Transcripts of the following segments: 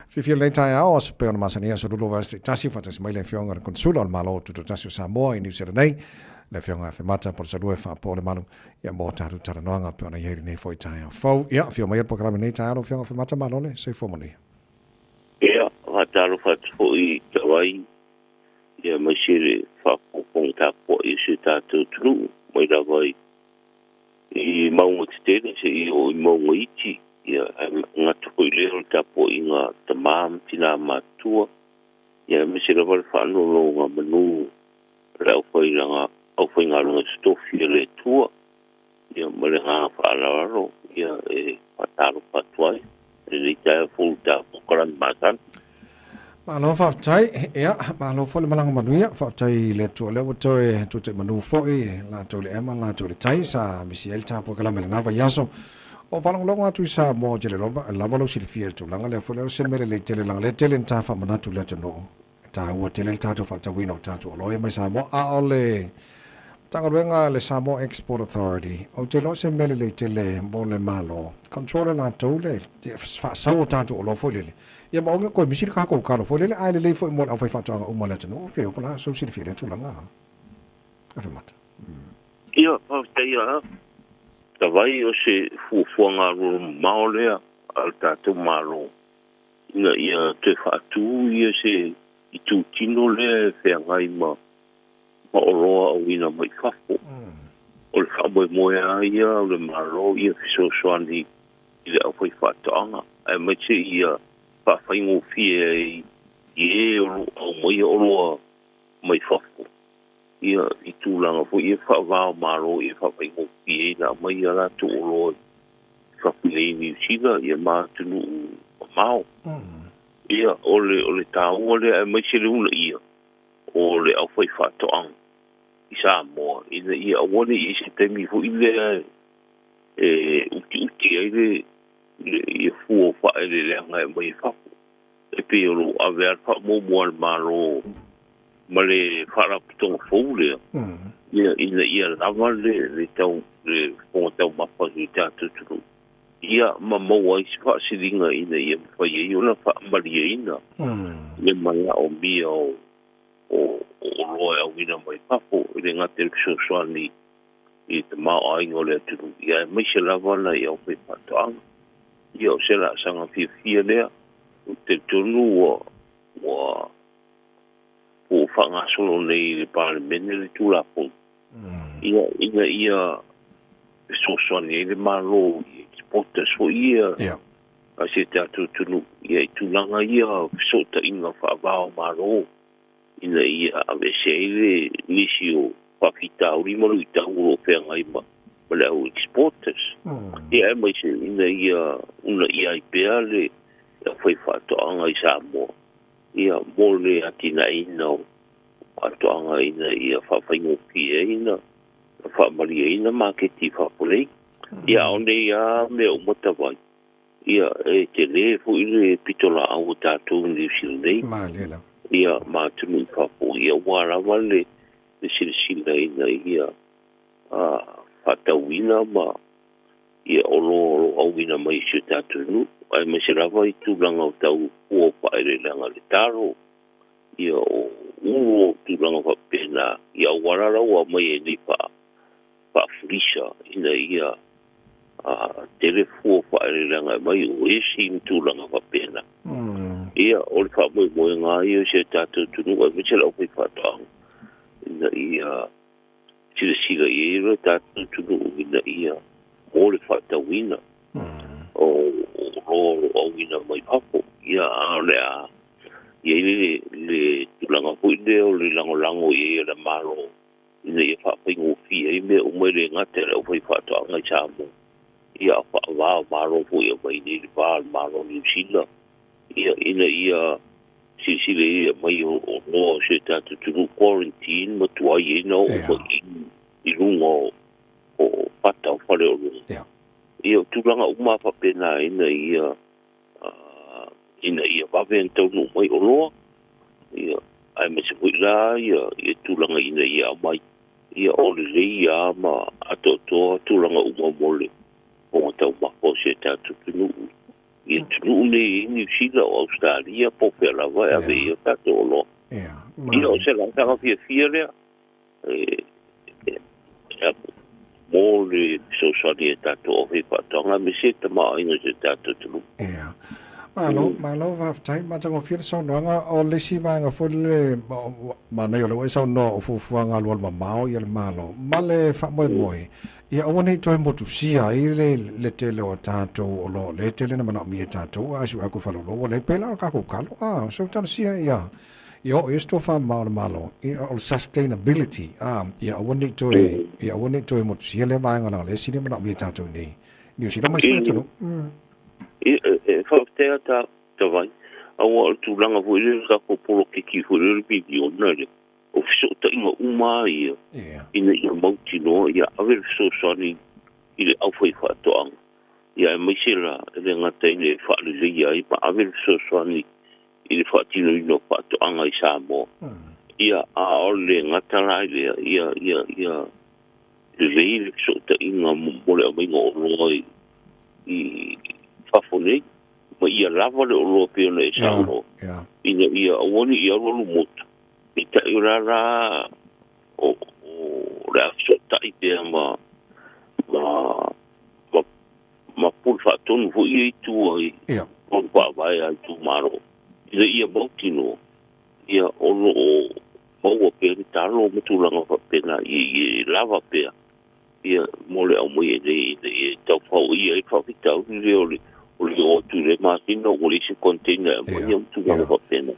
Fiafia lenei taeao, aso pei ona masani aso lulu o vaiaso taitasi, faatasi mai le Afioga i le Konesula o le Malo Tutoatasi o Samoa i Niu Sila nei, le Afioga ia Afemata Palusalua e Faapoolemalu, ia mo tatou talanoaga pei ona i ai lenei foi taeao fou. Ia, afio mai le polokalame i lenei taeao lau Afioga Afemata, malo le soifua manuia. Ia, faatalofa atu foi i Tavai, ia aemaise le faafogafoga tapuai a si o tatou atunuu mai lava i mauga tetele seia oo i mauga iti, ia ae gata foi lea o le tapuaiga a tama ma tina matutua, ia aemaise lava le faanonogamanu a le aufaigaluega totofi a le Atua, ia ma le agaga faaaloalo, ia e faatalofa atu ai i lenei taeao fou i le tatou polokalame masani. Malo faafetai, ia, malo foi le malaga manuia, faafetai i le Atua o lea ua toe tutai manu foi latou i le ema, latou i le tai, sa misi ai le ta polokalame i lena vaiaso. O faalogologo atu i Samoa, ou te le iloa lava lou silafia i le tulaga lea foi lea o se mea lelei tele, leaga o lea e tele ina ta faamanatu i le atunuu, e taua tele le tatou faatauina o tatou oloa ia mai Samoa, a o le Matagaluega a le Samoa Export Authority, ou te iloa o se mea lelei tele mo le Malo, control e latou le faasau o tatou oloa foi lele, ia ma aua ne i toe misi le tatou talo foi lele, ae lelei foi mo le aufaifaatoaga uma a le atunuu, pe o le a sou silafia i lea tulaga, Afemata. Ia, faafetai lava. Tavai o se fuafuaga alualumamao lea a le tatou Malo ina ia toe faatu ia se itutino lea e feagai ma ma oloa auina mai fafo. O le faamoemoe lava ia o le Malo ia fesoasoani i le aufaifaatoaga, aemaise ia faafaigofie ai i e o lo o aumaia oloa mai fafo, ia i tulaga foi ia faava-o-Malo ia faafaigofie ai ona aumai a latou oloa i fafo nei i Niu Sila ia ma atunuu mamao. Ia o le taua lea aemaise le uunaia o le aufaifaatoaga i Samoa ina ia aua ne i i ai se taimi foi lea e utiuti ai le ia fua o faaeleeleaga e aumai i fafo. E pei o lo o ave lava le faamuamua a le Malo ma le faalapotopotoga fou lea, ia, ina ia lava le tau le fofoga taumafa o si o tatou atunuu, ia ma maua ai se faasiliga ina ia mafai ai ona faamalieina le manaomia o oloa e auina mai fafo, e le gata i le fesoasoani i le tamaoaiga o le atunuu, ia aemaise lava nai aufaifaatoaga. Ia o se laasaga fiafia lea, ou te talitonu ua faagasolo nei i le Palemene le Tulafono, ia, ina ia fesoasoani ai le Malo i exporters foi ia a si o tatou atunuu, ia i tulaga ia o fesootaiga faava-o-Malo, ina ia aveese ai le nisi o faafitauli ma luitau o lo o feagai ma le au exporters. Ia aemaise ina ia uunaia ai pea le aufaifaatoaga i Samoa, ia mo le atinaeina o faatoaga ina ia faafaigofie ai na faamalieina maketi i fafo nei. Ia a o nei lava mea uma tavai, ia e tele foi le pitolaau a tatou i Niu Sila nei. Malie lava. Ia ma atunuu i fafo, ia aua lava le silasila ina ia faatauina ma ia oloa o lo o auina mai i si o tatou nuu, aemaise lava i tulaga o tau fua o faaeleeleaga i le talo, ia o ulu o tulaga faapena, ia auala la ua aumai ai nei faafulisa ina ia tele fua faaeleeleaga e aumai o esi ma tulaga faapena. Ia o le faamoemoega lava ia o si o tatou atunuu aemaise le aufaifaatoaga ina ia silasila i ai lo tatou atunuu ina ia mo le faatauina o oloa o lo o auina mai fafo. Ia a o le a i ai le tulaga foi lea o le lagolago i ai a le Malo ina ia faafaigofie ai mea uma e le gata i le aufaifaatoaga i Samoa, ia a faava o Malo foi e aumai nei le va o le Malo o Niu Sila, ia ina ia silasila i ai aumai o oloa o si o tatou atunuu quarantine ma tuai ai ona oo mai i luga o pata o faleoloa. Ia o tulaga uma faapena ina ia vave ona taunuu mai oloa, ia aemaise foi la ia tulaga ina ia aumai, ia o lelei lava ma atoatoa tulaga uma mo le fofoga taumafa o si o tatou atunuu i atunuu nei i Niu Sila o Ausetalia po o fea lava e ave i ai tatou oloa. Ia o se laasaga fiafia lea e mo le fesoasoani e tatou aufaifaatoaga aemaise le tamaoaiga o si o tatou atunuu. Ia. Malo, malo faafetai. Matagofie le saunoaga. O le isi vaega foi lele manaia o lea ua e saunoa o fuafuaga alualumamao ia le Malo ma le faamoemoe ia aua ne i toe motusia ai le tele o tatou oloa o lea e tele na manaomia e tatou a sue atu faleoloa ua leai. Pei la o le tatou talo a so talosia ia ia oo i ai se tofa mamao o le Malo o le sustainability a ia aua ne i toe ia aua ne i toe motusia lea vaega leaga o lea e sili manaomia e tatou i nei Niu Sila ma isi atunuu. E faafetai lava Tavai, aua o le tulaga foi lea o le tatou poloketi foi lea o le miliona lea, o fesootaiga uma lava ia ina ia mautinoa ia ave le fesoasoani i le aufaifaatoaga, ia aemaise la e le gata i le faaleleia ai ma ave le fesoasoani i le faatinoina o faatoaga i Samoa. Ia, a o le gata la i lea, ia, ia, ia lelei le fesootaiga mo le aumaiga o oloa i fafo nei, ma ia lava le oloa pei ona e saunoa, ina ia aua ne i alualu motu, peitai o la la o le a fesootai pea ma ma ma pule faatonu foi ia i tua i fono faavae a itumalo, ina ia mautinoa ia o lo o maua pea le talo ma tulaga faapena, ia lava pea ia mo le aumai e nei ina ia taufaoia ai le faafitauli lea o le o atu i le masina ua leai se container e aumai ma tulaga faapena.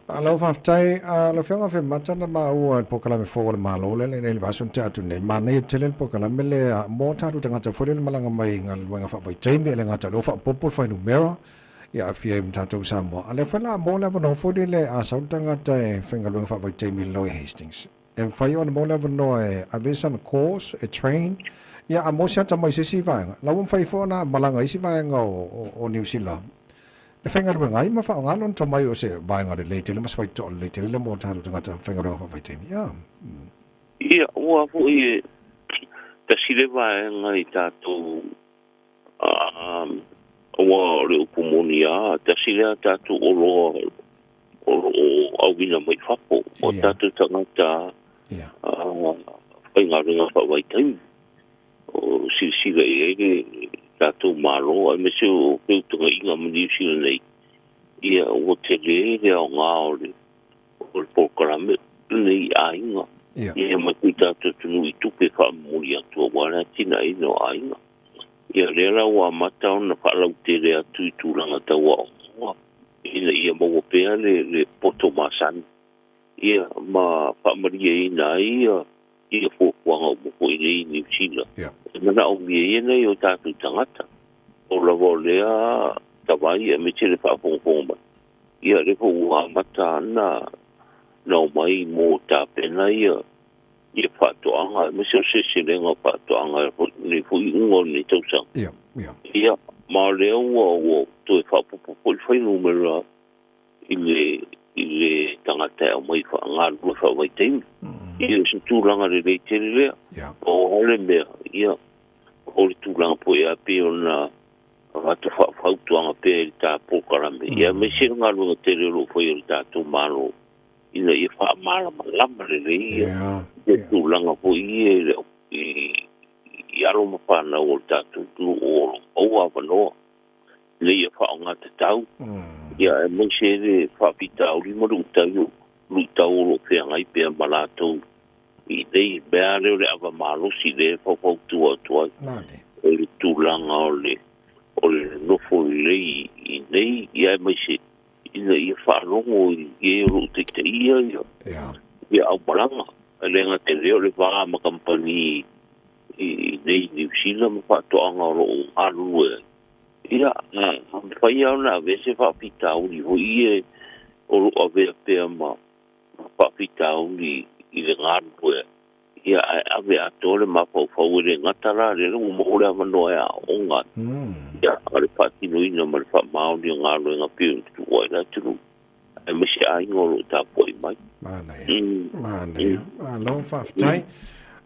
Malo faafetai. Lau Afioga Afemata na maua i le polokalame fou a le Malo lea nei i le vaiaso na tea atu nei. Manaia tele le polokalame lea mo tatou tagata foi lea le malaga mai i galuega faavaitaimi e le gata o lea ua faaopoopo le fuainumera ia aafia ai ma tatou i Samoa. A o lea foi la maua le avanoa foi lele a sau le tagata e faigaluega faavaitaimi i le Lower Hastings. E mafai ona maua le avanoa e ave sana course, e train, ia a maua se ata mai se isi vaega, la ua mafai foi ona malaga i isi vaega o Niu Sila e faigaluega ai ma faaaoga lona tomai o se vaega lelei tele ma se faitotoa lelei tele lea mo tatou tagata faigaluega faavaitaimi. Ia. Ia, ua foi e tasi le vaega i tatou aua o le upu moni lava, tasi lea tatou oloa o lo o auina mai fafo, o tatou tagata faigaluega faavaitaimi. O silasila i ai le tatou Malo, aemaise o feutagaiga ma Niu Sila nei, ia ua tele le aoga o le polokalame lenei i aiga. Ia ma si o tatou atunuu i tupe faamomoli atu aua le atinaeina o aiga. Ia lea la ua amata ona faalautele atu i tulaga tau aoaoga ina ia maua pea le poto masani ia ma faamalieina ai ia fuafuaga uma foi nei i Niu Sila. E manaomia ia nai o tatou tagata. O lava o lea tavai aemaise le faafogafoga mai. Ia lea foi ua amata ona omai mo tapena ia ia faatoaga, aemaise o seleselega o faatoaga nei foi iuga o lenei tausaga. Ia, ma o lea ua toe faaopoopo foi le fuainumera i le tagata e aumai galulue faavaitaimi. Ia, o se tulaga lelei tele lea. O a le mea, ia, o le tulaga foi a pei ona avatu faafautuaga pea i le ta polokalame, ia, aemaise le galuega tele o lo o faia e le tatou Malo ina ia faamalamalama lelei ia tulaga foi ia i alo ma fanau o le tatou atunuu o lo o maua avanoa ina ia faaaogatatau, ia aemaise le faafitauli ma luitau o lo o feagai pea ma latou i nei mea lea o le ava malosi lea e faufautua atu ai. O le tulaga o le nofo lelei i nei, ia aemaise ina ia faalogo i e o lo o taitaia ia aumalaga. E le gata i lea o le va ma kamupani i nei Niu Sila ma faatoaga o lo o galulue ai. Ia, mafai lava ona avea se faafitauli foi ia o lo o avea pea ma faafitauli i le galulue ai. Ia, ae ave atoa le mafaufau e le gata la lea ua maua le avanoa e aooga ai. Ia, o le faatinoina ma le faamaoni o galuega pei ona tuua ai le atunuu, aemaise aiga o lo o tapuai mai. Manaia, manaia. Malo faafetai.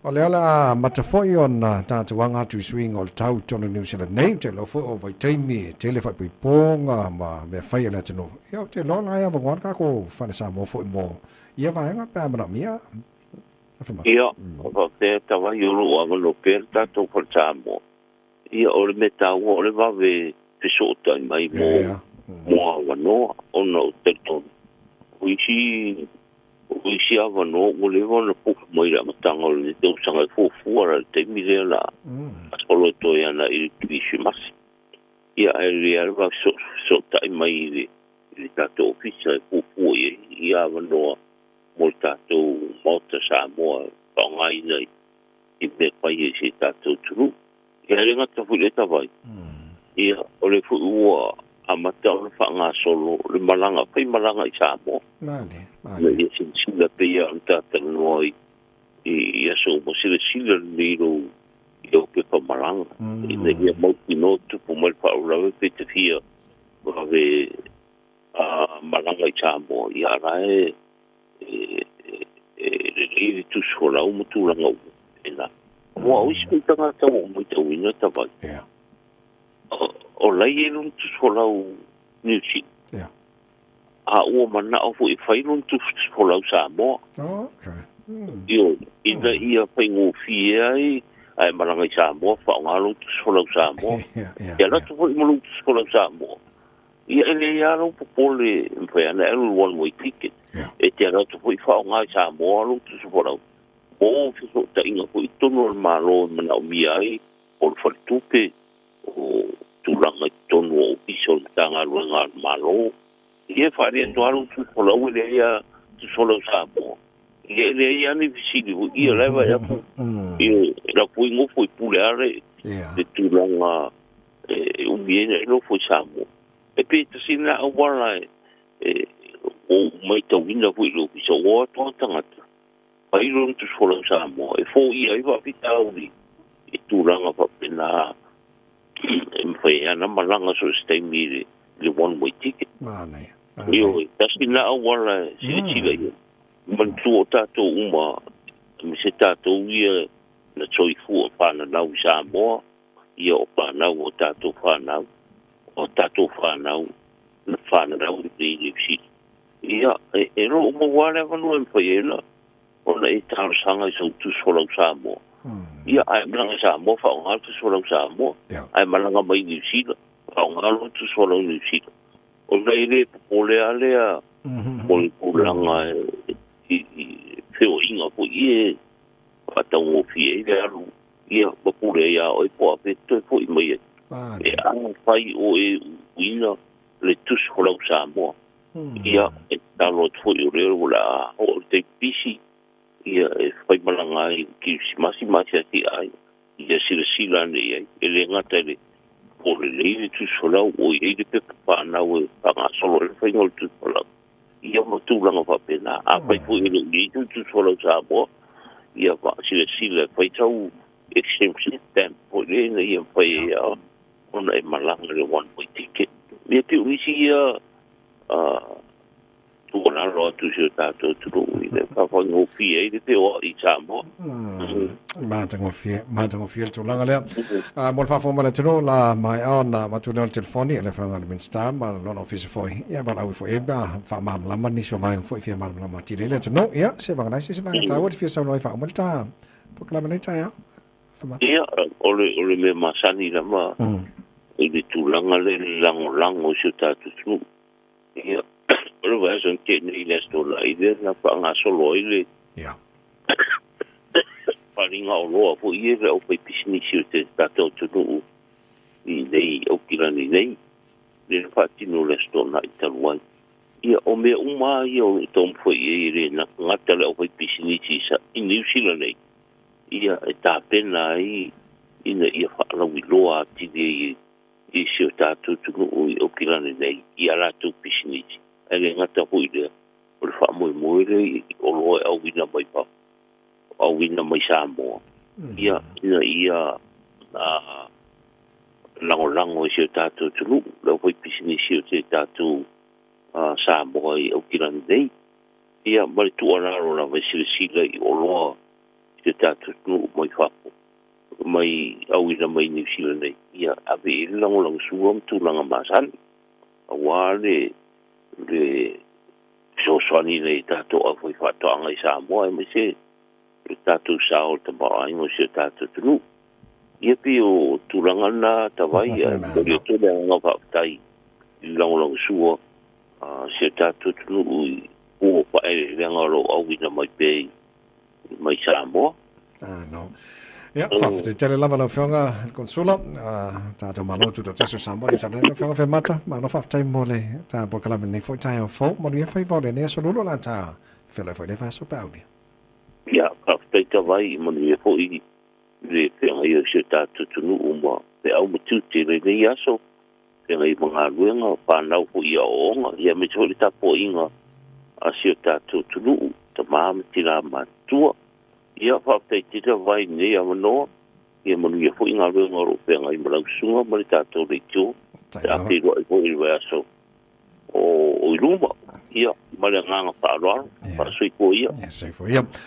O lea o le a amata foi ona tatou aga atu i suiga o le tau i totonu o Niu Sila nei, ou te iloa foi o vaitaimi e tele faaipoipoga ma mea fai a le atunuu. Ia, ou te iloa la e avanoa le tatou Fale Samoa foi mo ia vaega pe a manaomia. Afemata. Ia, faapea tavai o loo avanoa pea le tatou Fale Samoa. Ia, o le mea taua o le vave fesootai mai mo mo avanoa, ona ou te talitonu o isi avanoa ua leva ona pupu mai le amataga o le tausaga e fuafua la le taimi lea la solo e toe ana i le Kerisimasi. Ia, ae lelei lava le vave fesootai mai i le tatou ofisa e fuafua i ai ia avanoa mo le tatou Maota Samoa e faaaogaina i mea fai ai se tatou atunuu. Ia, e le gata foi i lea tavai, ia, o le foi ua amata ona faagasolo le malaga, fai malaga i Samoa. Male, Ina male. ia silasila pei ona talatalanoa i aso uma, silasila lelei i lou pepa malaga, ina ia mautinoa tupu mai le faalavelave pe te fia vave malaga i Samoa. Ia, ala e lelei le tusi folau ma tulaga uma ena. Ua o isi foi tagata ua ou matauina tavai. O lai e lona tusi folau Niu Sila. A ua manao foi e fai lona tusi folau Samoa. Io, ina ia faigofie ai ae malaga i Samoa, faaaoga lou tusi folau Samoa. Ia alu atu foi ma lou tusi folau Samoa. Ia, e leai lava lou popole e mafai ana e alu le one way ticket. E te alu atu foi faaaoga i Samoa lou tusi folau. Mo fesootaiga foi i totonu o le Malo e manaomia ai o le faletupe, o tulaga i totonu o ofisa o le Matagaluega a le Malo. Ia, e faaalia atu lava lou tusi folau e leai lava tusi folau Samoa. Ia, e leai lava ni fesili foi. Ia, la e vaai atu. Ia, la foi nofo i pule lava le tulaga e umi ai na e nofo i Samoa. E pe tasi lena auala e ua ou matauina foi i le ofisa ua o atu lava tagata fai lona tusi folau Samoa e foia ai faafitauli i tulaga faapena e mafai ai ana malaga so o se taimi i le one way ticket. Manaia. Io, Manaia. tasi lena auala e silasila i ai. Manatua o tatou uma, ma se tatou ia na soifua fananau i Samoa, ia o fanau o tatou fanau, o tatou fanau na fananau i Niu Sila. Ia, e loo maua le avanoa e mafai ai ona e talosaga i sau tusi folau Samoa. Ia, ae malaga i Samoa, faaaoga le tusi folau Samoa. Ae malaga mai Niu Sila, faaaoga lo tusi folau Niu Sila. Ona e le popole lava lea mo le tulaga i feoaiga foi e faataugofie ai le alu, ia, ma pule ai a oe po o afea toe foi mai ai. E afai o e uiina le tusi folau Samoa. Ia, e tatalo atu foi o lea o le a oo le taimi pisi, ia e fai malaga ai i Kerisimasi ma asiasi ai. Ia silasila ane i ai. E le gata i le po lelei le tusi folau o i ai le pepa fanau e faagasolo ai le faiga o le tusi folau. Ia ma tulaga faapena. Afai foi e le o i ai se tusi folau Samoa, ia silasila e fai sau exemption stamp foi lea ina ia mafai ai ona e malaga le one way ticket. Ia pei o nisi ia tuualalo atu i si o tatou atunuu i le faafaigofie ai le feoai i Samoa. Matagofie, matagofie le tulaga lea. Mo le faafofoga mai le atunuu la maea ona avatu lea o le telefoni i le Afioga i le Minisita ma lona ofisa foi. Ia, valaau ifo i ai pe a faamalamalama nisi o vaega foi e fia malamalama atili ai le atunuu. Ia, se vagana ai se isi vaega taua e te fia saunoa ai faauma le ta polokalame nei taeao. Famata. Ia, o le mea masani lava i le tulaga lea le lagolago i si o tatou atunuu. Ia, o le vaiaso na tea nei i le Aso Toonai lea na faagasolo ai le faaaliga oloa foi ia le aufaipisinisi o te tatou atunuu i nei Aukilani nei, lea na faatino le Aso Toonai talu ai. Ia, o mea uma ia o loo taumafai i ai e le gata le aufaipisinisi i Niu Sila nei, ia e tapena ai ina ia faalauiloa atili ai i si o tatou atunuu i Aukilani nei i a latou pisinisi. Ae le gata foi i lea, o le faamoemoe lea i oloa e auina mai fafo, auina mai Samoa. Ia, ina ia lagolago i si o tatou atunuu, le aufaipisinisi o te tatou Samoa i Aukilani nei. Ia, ma le tuualalo lava e silasila i oloa te tātou atunuu mai fafo mai auina mai Niu Sila nei, ia ave i le lagolagosua ma tulaga masani auā le fesoasoani nei tatou aufaifaatoaga i Samoa, aemaise le tatou sao o le tamaoaiga o si o tatou atunuu. Ia pei o tulaga lena tavai, ae momoli atu le agaga faafetai i le lagolagosua a si o tatou atunuu i fua o faaeleeleaga o lo o auina mai pea mai Samoa. No. Ia, faafetai tele lava lau Afioga i le Konesula, tatou Malo Tutoatasi o Samoa, Niu Sila. Lau Afioga Feamata, malo faafetai mo le ta polokalame lenei foi taeao fou. Manuia faiva o lenei aso Lulu, o le a ta feiloai foi i le vaiaso pe a aulia. Ia, faafetai tavai, manuia foi le feagai o si o tatou atunuu ma feau ma tiute i lenei aso, feagai ma galuega, fanau foi i aoaoga, ia aemaise foi le tapuaiga a si o tatou atunuu, tama ma tina matutua. Ia, faafetai tele vai i lenei avanoa, ia manuia foi galuega o lo o feagai ma lau susuga ma le tatou leitio, pe a feiloai foi i le vaiaso o i luma. Ia, ma le agaga faaaloalo, faasoifua ia. Ia, soifua ia.